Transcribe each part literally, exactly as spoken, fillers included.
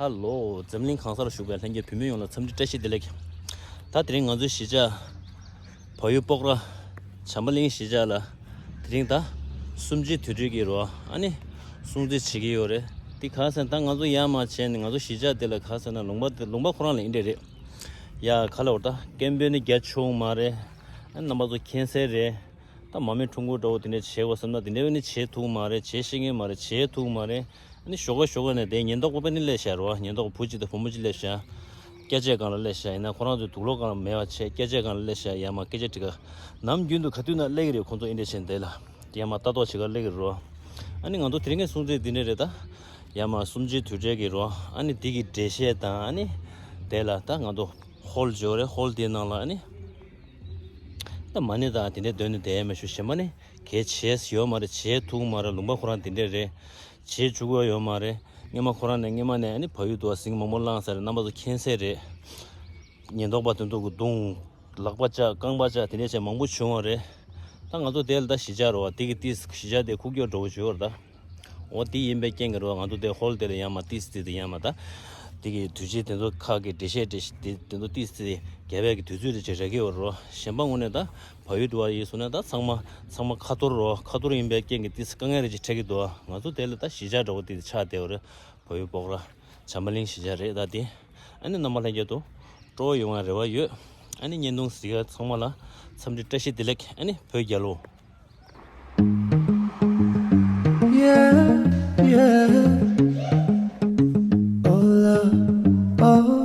ཧ་ལོ། འཛམ་གླིང་གང་སར་བཞུགས་པའི་ལྷན་རྒྱས་བོད་མི་ཡོངས་ལ་འཚམས་འདྲི་བཀྲ་ཤིས་བདེ་ལེགས། ད་དེ་རིང་ང་ཚོའི་གཞིས་ཆགས་བལ་ཡུལ་སྤོག་ར་བྱམས་པ་གླིང་གཞིས་ཆགས་ལ་དེ་རིང་ད་གསུམ་བཅུའི་དུས་དྲན་གྱི་རོ་ཨ་ནི་སྲུང་བརྩི་བྱེད་ཀྱི་ཡོད་རེད། དེ་ག་ཟེར་ན་ད་ང་ཚོ་ཡར་མར་བྱས་ནས་ང་ཚོ་གཞིས་ཆགས་དེ་ལ་ག་ཟེར་ན་ལུང་པ་དེ་ལུང་པ་ཁོ་རང་ལ་ཨིན་འདྲ་རེད། ཡ་ག་ལ་བར་ད་སྐད་འབོད་ནི་རྒྱ་ཆུང་མ་རེད། ཨ་ནི་རྣམ་པ་ཚོ་མཁྱེན་གསལ་རེད། ད་མ་རྨོས་ཁྲུང་ཁྲུང་འདྲ་བོ་དེ་འདྲ་བྱེད་དགོས་བསམ་ན་དེ་འདྲ་བས་ནི་བྱེད་ཐུབ་མ་རེད། བྱེད་ཤེས་ངེས་མ་རེད། བྱེད་ཐུབ་མ་རེད། ཨ་ནི་ཞོགས་ཀ་ཞོགས་ཀ་ནས་དེ་ཉེན་རྟོག་པ་ནི་སླེབས་བཞག་རོ། ཉེན་རྟོག་པ་བུ་གཅིག་དང་བུ་མོ་གཅིག་སླེབས་བཞག་སྐད་ཆའི་སྒང་ལ་སླེབས་བཞག་ཡིན་ན་ཁོ་རང་ཚོའི་དུག་ལོག་སྒང་ལ་མེད་པ་བྱས་སྐད་ཆའི་སྒང་ལ་སླེབས་བཞག་ཡར་མར་སྐད་ཆ་དྲི་ག་ནམ་རྒྱུན་དུ་ག་དུས་ན་སླེབས་ཀྱི་རེད། ཁོང་ཚོ་ཨིན་འདྲ་བྱས་དེ་ལ་ཡར་མར་ལྟ་རྟོག་བྱེད་ག་སླེབས་ཀྱི་རེད་རོ། ཨ་ནི་ང་ཚོ་དེ་རིང་གི་སྲུང་བརྩི་འདི་འདྲ་རེད་ད། ཡར་མར་གསུམ་བཅུའི་དུས་དྲན་གྱི་རོ། ཨ་ནི་འདི་གི་འགྲེལ་བཤད་དང་ཨ་ནི་དེ་ལ་ད་ང་ཚོ་ཧོལ་འབྱོར་རེད། ཧོལ་དེའི་ནང་ལ་ཨ་ནི། ད་མ་ཎི་དང་དེ་འདྲའི་འདོན་ནས་བསྡད་ཡ་མ་ཞུ་གཞན་པ་ནི་གལ་ཆེ་ཡོད་མ་རེད། བྱེད་ཐུབ་མ་རེད། ལུང་པ་ཁོ་རང་དེ་འདྲས་རེད། བྱེད་བཅུག་གི་ཡོད་མ་རེད། སྔོན་མ་ཁོ་རང་ནས་སྔོན་མ་ནས་ཨ་ནི་བལ་ཡུལ་དུ་བ་ཟིང་མང་པོ་བསླངས་ས་རེད། རྣམ་པ་ཚོ་མཁྱེན་གསལ་རེད། ཉེན་རྟོག་པ་དེ་ཚོ་གི་རྡུང་། ལག་པ་བཅག་རྐང་པ་བཅག་དེ་འདྲས་བྱས་མང་པོ་བྱུང་བ་རེད། ད་ང་ཚོ་དེ་ལ་ད་གཞིས་ཆགས་རེད་བ། དེ་གི་ཏིས་གཞིས་ཆགས་དེ་ཁུག་ཀྱོག་འགྲོ་བ་བྱོས་བར་ད། འོ་དེ་ཡིན་པའི་རྐྱེན་གྱིས་རོ། ང་ཚོ་དེ་ཧོལ་དེ་ལ་ཡང་མ་ཏིས་ཏི་དེ་ཡང་མ་ད། དེ་གི་དུས་ཆེན་དེ་ཚོ་ཁག་གི་འགྲེལ་བཤད་འགྲེལ་དེ་དེ་ཚོ་ཏིས་ཏི་རྒྱབ་པའི་གི་དུས་ཚོད་དེ་ཅིག་རག་གི་ཡོད་རོ། གཞན་པ་དངོས་གནས་ད་བལ་ཡུལ་དུ་བ་ཡིན་སོང་ན་ད་ཚང་མ་ཚང་མ་ཁ་ཐོར་རོ། ཁ་ཐོར་ཡིན་པའི་རྐྱེན་གྱིས་ཏིས་དཀའ་ངལ་རེ་ཅིག་འཕྲད་ཀྱི་འདུག་ང་ཚོ་དེ་ལ་ད་གཞིས་ཆགས་འདྲ་བོ་དེ་ཆགས་བསྡད་ཡོད་རེད། བལ་ཡུལ་སྤོག་ར་བྱམས་པ་གླིང་གཞིས་ཆགས་རེད། ད་དེ་ཨ་ནི་རྣམ་པ་ལྷན་རྒྱས་དུ་སྤྲོ་བོ་ཡོང་བའི་རེ་བ་ཡོད། ཨ་ནི་བརྙན་ཐུང་གཟིགས་ཡ་ཚང་མ་ལ་འཚམས་འདྲི་བཀྲ་ཤིས་བདེ་ལེགས། ཨ་ནི་བོད་རྒྱལ་ལོ། Yeah, yeah. Oh, love, oh,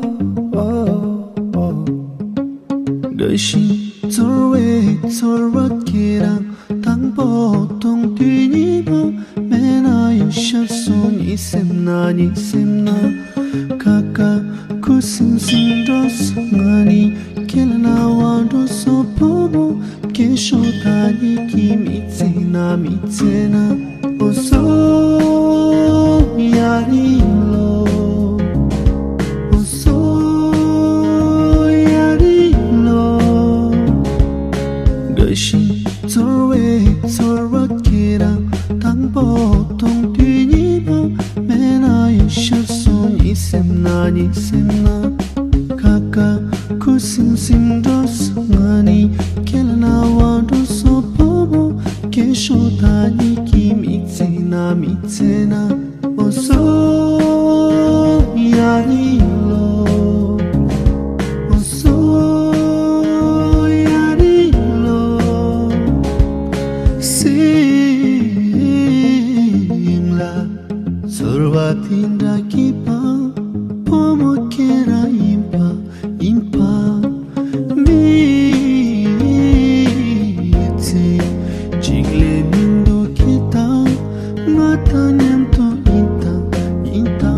oh, oh. དགའ་ཞིང་ཚོར་བའི་ཚོར་བ་ཁྱེད་རང་དང་པོ་མཐོང་དུས་ཉི་མ་མེད་ན་ཡང་ཤར་སོང་། གཉིད་སད་ན་གཉིད་སད་ན་ཁ་ཁ་ཁུ་སིམ་སིམ་འགྲོ་སོང་། ང་ནི་ཁྱེད་ལ་རྣ་བ་འགྲོ་སོང་། བུ་མོ་སྐྱེས་ཤོག་ད་ཉིད་ཀྱི་མི་ཚེ་ན་མི་ཚེ་ན། འོ་སོ་ཡ་རི་ལོ། འོ་སོ་ཡ་རི་ལོ། དགའ་ཞིང་ཚོར་བའི་ཚོར་བ་ཁྱེད་རང་དང་པོ་མཐོང་དུས་ཉི་མ་མེད་ན་ཡང་ཤར་སོང་། གཉིད་སད་ན་གཉིད་སད་ན་ཁ་ཁ་ཁུ་སིམ་སིམ་འགྲོ་སོང་། ང་ནི་ཁྱེད་ལ་རྣ་བ་འགྲོ་སོང་། བུ་མོ་སྐྱེས་ཤོག་ད་ཉིད་ཀྱི་མི་ཚེ་ན་མི་ཚེ་ན། འོ་སོ་ཡ་རི་ལོ། འོ་སོ་ཡ་རི་ལོ། སེམས་ལ་ཚོར་བ་དེ་འདྲ་སྐྱིད་པ། བུ་མོ་ཁྱེད་རང་ཡིན་པ་ཡིན་པ། མི་ཚེ་གཅིག་ལས་མི་འདུག་ཁྱེད་དང་ང་དང་མཉམ་དུ་ཡིན་དང་ཡིན་དང་།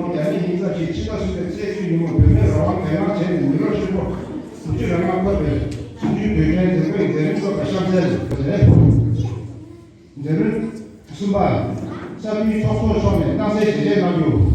རྒྱ་མི་ཡིན་ཙང་ཕྱི་ཕྱི་ཟླ་གསུམ་པའི་ཚེས་བཅུ་ཉིན་མོ་བོད་མིའི་རང་དབང་གལ་གནང་བྱས་ནས་མི་ལོ་ཧྲིལ་པོ་དྲུག་ཅུ་རེ་ལྔ་འཁོར་བའི་གསུམ་བཅུའི་དུས་དྲན་དེ་གའི་མཛད་རིམ་སོགས་ལ་གཤམ་གསལ་རེད། མཛད་རིམ་གསུམ་པ། ས་ཁུལ་ཚོགས་གཙོ་མཆོག་ནས་སྣང་གསལ་ཞལ་བཞེས་གནང་རྒྱུ།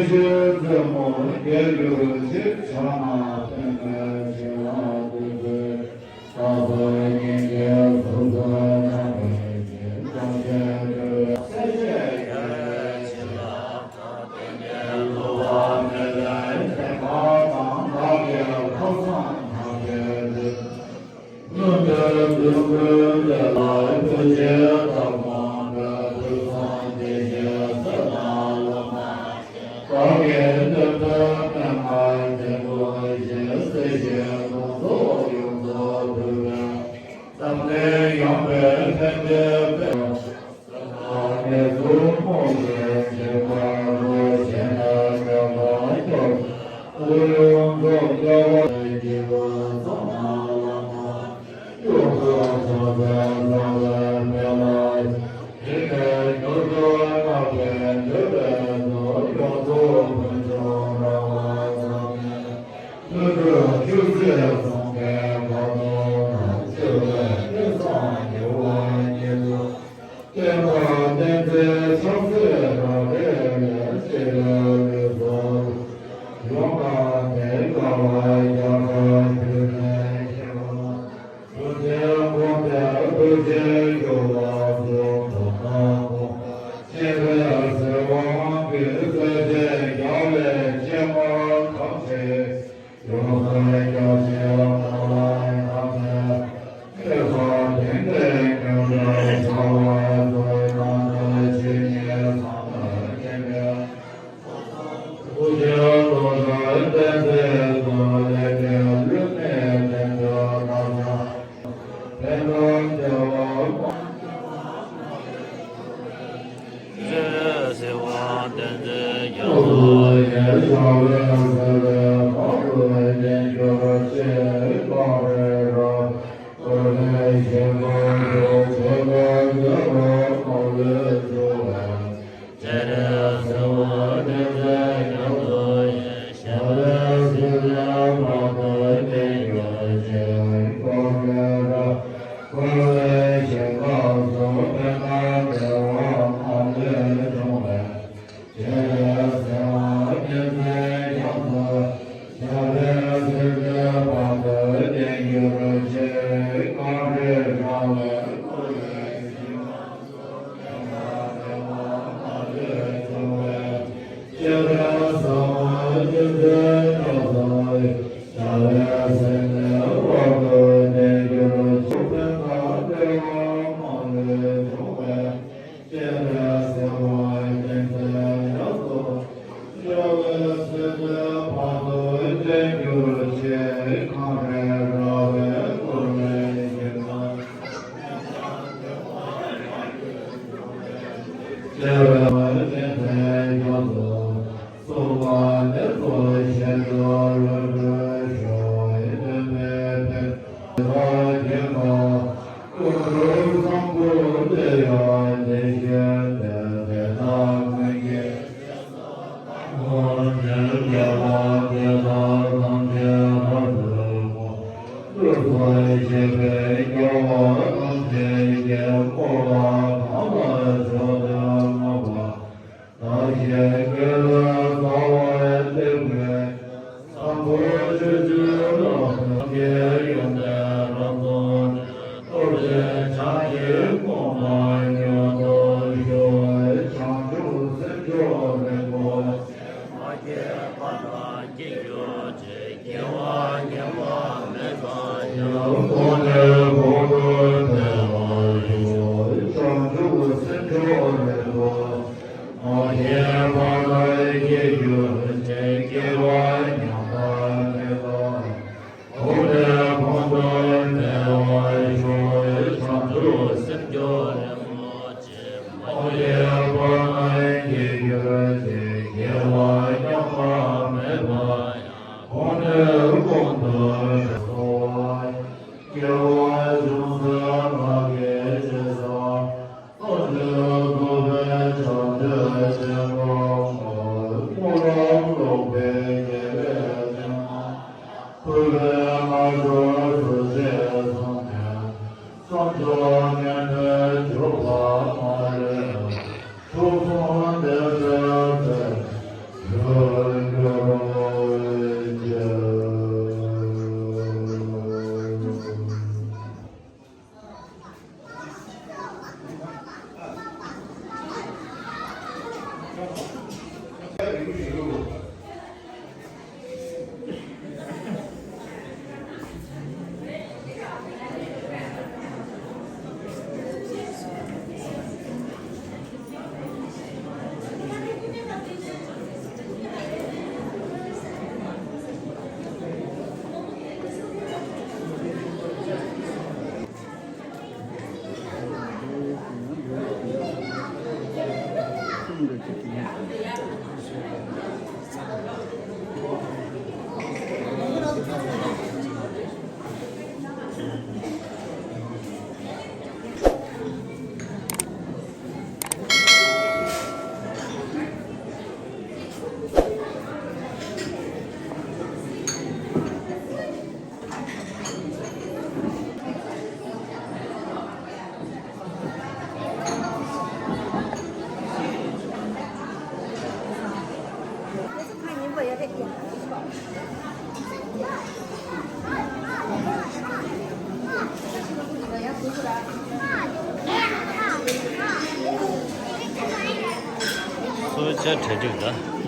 ཆོས་རྩེ་མོ་རྒྱལ་གྱུར་ཅིག་ཕྱག་ན་པདྨོ་ཞི་བ་འདུས་པའི། བདག་སོགས་སྙིང་གའི་གཟུགས་སུ་སྣང་བའི་ཕྱིར། ཐམས་ཅད་སྤྲོས་པའི་སྲེད་ཞེན་ཡལ་བའི་ཕྱིར། བདག་ལྟ་དོན་ལྡན་འགྲོ་བ་མེད་པའི་ཞིང་ཁམས་དང་། བདག་གི་ཐོས་བསམ་ཐམས་ཅད་ཀྱི། བློ་གྲོས་སྒྲིབ་པ་ཀུན་ལས་སླ་བའི་ཕྱིར། བདག་ཕོངས་པའི་དུག་གསུམ་འདི་ཡི་ཚེ་ན་ལོ་མ་ཞིག་བདག་གི་དོན་དུ་མནན་པར་བྱེད་དོ་ཞེས། སྲེད་ཞེན་སྡུག་བསྔལ་ཡོངས་སུ་གྲོལ་བའི་ལམ་ནས་ཡངས་པའི་ཕན་བདེ་སྤེལ། ངལ་འཚོ་རྨོངས་པའི་འཇིགས་པ་རུ་ཞེན་ནས་འདོད་པ་སྐྱོ་ཚུལ་ཡོངས་རྫོགས་སྐྱོ་བ་སྐྱེ་བོ་ཚང་མ་ལ་མ་ཡོངས་སུ་རྫོགས་པའི་རྩ་བའི་མེ་ལ་དེ་ནས་མྱུར་དུ་བརྣག་པའི་འདོད་པའི་ཚོགས་ཡོངས་སུ་ཕུན་སུམ་ར་བ་ཙམ་ནས། ཐོས་གྲོལ་ཆོས་སྲིད་ཟུང་འབྲེལ་གང་རུང་དང་། སྤྱོད་པའི་སྐལ་བཟང་དགེ་བ་ཉིད་དུ་བསྟན་པ་བསྟན་འཛིན་ཕྱག་འཚལ་རབ་རེ་ལས། སྤྱན་རས་གཟིགས་སོགས་ཡོངས་བསྔགས་ཏེ། དགའ་བ་རྒྱ་གར་ཕུལ་ནས་ཞི་བ། བུ་དེ་དགོངས་ཏེ་ཐུགས་རྗེས་སྐྱོབ་པར་གསོལ། མདོར་ན་དགོངས་པ་སྤྱན་རས་གཟིགས་དབང་གི་སྲས་བཅས་རྒྱལ་བའི་སྤྱན་སྔར་ཐམས་ཅད། ཡོངས་སུ་བསྐྱངས་ཤིང་སྨོན་ལམ་བཏབ་ནས། ཐེག་པ་དོན་ལྡན་ཉམས་སུ་བྱ་བར་མཛད། གནང་དང་ཞུས་ནས་ཚང་མས་མཁྱེན་པའི། ཐུགས་རྗེའི་རྡོ་རྗེ་གདན་མཛོད་དུ། ལེགས་པའི་ལུས་ནད་གདོན་བགེགས་རྣམས་ཀྱང་། ཕན་དང་བདེ་བ་མ། ཚེ་ཟད་པ་དེ་ཚེ་རྒྱ་མཚོ་ཡི། བྱ་བའི་ཟིལ་པས་མ་གོས་ལྡན་གྱུར་ཅིག་གངས་རི་ར་བས་བསྐོར་བའི་ཞིང་ཁམས་སུ། ཆོས་ལ་འགོད་པ་མ་ལུས་འགྲོ་བའི། སྤྱན་རས་གཟིགས་དབང་བསྟན་འཛིན་རྒྱ་མཚོ་ཡི། བྱ་བའི་ཟིལ་པས་མ་གོས་ལྡན་གྱུར་ཅིག་གངས་རི་ར་བས་བསྐོར་བའི་ཞིང་ཁམས་སུ། ཕན་དང་བདེ་བ་མ་ལུས་འབྱུང་བའི། སྤྱན་རས་གཟིགས་དབང་བསྟན་འཛིན་རྒྱ་མཚོ་ཡི། བྱ་བའི་ཟིལ་པས་མ་གོས་ལྡན་གྱུར་ཅིག་གངས་རི་ར་བས་བསྐོར་བའི་ཞིང་ཁམས་སུ། ཕན་དང་བདེ་བ་མ་ལུས་འབྱུང་བའི། སྤྱན་རས་གཟིགས་དབང་བསྟན་འཛིན་རྒྱ་མཚོ་ཡི། བྱ་བའི་ཟིལ་པས་མ་གོས་ལྡན་གྱུར་ཅིག་ཕན་དང་བདེ་བ་མ་ལུས་འབྱུང་བའི། སྤྱན་རས་གཟིགས་དབང་བསྟན་འཛིན་རྒྱ་མཚོ་ཡི། བྱ་བའི་ཟིལ་པས་མ་གོས་ལྡན་གྱུར་ཅིག་གངས་རི་ར་བས་བསྐོར་བའི་ཞིང་ཁམས། སྤྱན་རས་གཟིགས་དབང་བསྟན་འཛིན་རྒྱ་མཚོ། གསུང་དང་ལེགས་སོ་བཞད་སྒྲོན་འོད་འཕྲོ་ཞུ། སྟོན་པའི་ཕན་བདེ་དང་རྒྱས་པ། ཀུན་ཏུ་བཟང་པོ་དེ་ཡང་དེ་བཞིན་ཏེ། དེ་དག་ཀུན་གྱི་རྗེས་སུ་བདག་སློབ་ཅིང་། དགེ་བ་འདི་དག་ཐམས་ཅད་རབ་ཏུ་བསྔོ། ཀུན་ཏུ་སྤྱོད་པའི་དགེ་བ་ཐམས་ཅད་ཀྱང་། བསྔོ་བ་གང་ལ་མཆོག་ཏུ་བསྔགས་པ། བདག་གི་དགེ་བའི་རྩ་བ་སྟེ། བཟང་པོ་སྤྱོད་ཕྱིར་བསླབ་པའི་སངས་རྒྱས་ཡོན་ཏན་རབ་རྫོགས་ནས། སྟོབས་ཆེན་ཕྱག་གི་གོང་མ་མངོན་དུ་གྱུར། བྱང་ཆུབ་སེམས་མཆོག་རིན་པོ་ཆེ། མ་སྐྱེས་པ་དག་སྐྱེ་གྱུར་ཅིག་སྐྱེ་བ་ཉམས་པ་མེད་པ་ཡང་། གོང་ནས་གོང་དུ་འཕེལ་བར་ཤོག་བྱང་ཆུབ་སེམས་མཆོག་རིན་པོ་ཆེ། མ་སྐྱེས་པ་དག་སྐྱེ་གྱུར་ཅིག་སྐྱེ་བ་ཉམས་པ་མེད་པ། གོང་ནས་གོང་དུ་འཕེལ་བར་ཤོག་བྱང་ཆུབ་སེམས་མཆོག་རིན་པོ་ཆེ། མ་སྐྱེས་པ་དག་སྐྱེ་གྱུར་ཅིག་སྐྱེ་བ་ཉམས་པ་མེད་པ་ཡང་། གོང་ནས་གོང་དུ་འཕེལ་བར། སྐྱེ་བ་ཅུང་ཟད་མ་སྐྱེས་ཞེས་བྱ། ཐམས་ཅད་རྫོགས་པའི་བྱང་ཆུབ་ཤིང་ཀུན་ཏུ། སྨོན་ལམ་ལོག་པའི་དགེ་བའི་ལས་རྣམས། ཕུད་པས་མ་གྱུར་ཐུགས་རྗེས་བཟུང་ནས། བསམ་མཆོག་མཉམ་པའི་འབྱོར་པ་མ་ལུས། མཆོག་ཟུང་ལྡན་པའི་ཚེ་ནས་བྱོན། གསོལ་ཇ་གྲ་སྒྲིག་ལ།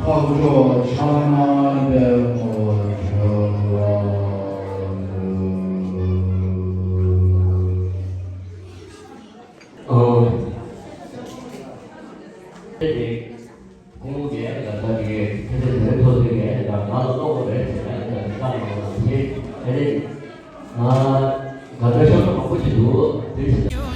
འཕགས་མཆོག་ཕྱག་ན་པདྨོ་འབྱོར་བ། ཨོ། དེ་དེ་ཁོང་གིས་ད་ལྟ་དེ་ཕལ་ཆེར་དེ་ཐོག་དེ་གས་ད་ང་ལ་ཀློག་པ་རེད་ཟེར་ན་ད་ལྟ་ང་ལ་དེ་དེ་ང་ད་ལྟ་ཤོག་ཁག་མང་པོ་ཞིག་འདུག་དེ་ཕྱིར།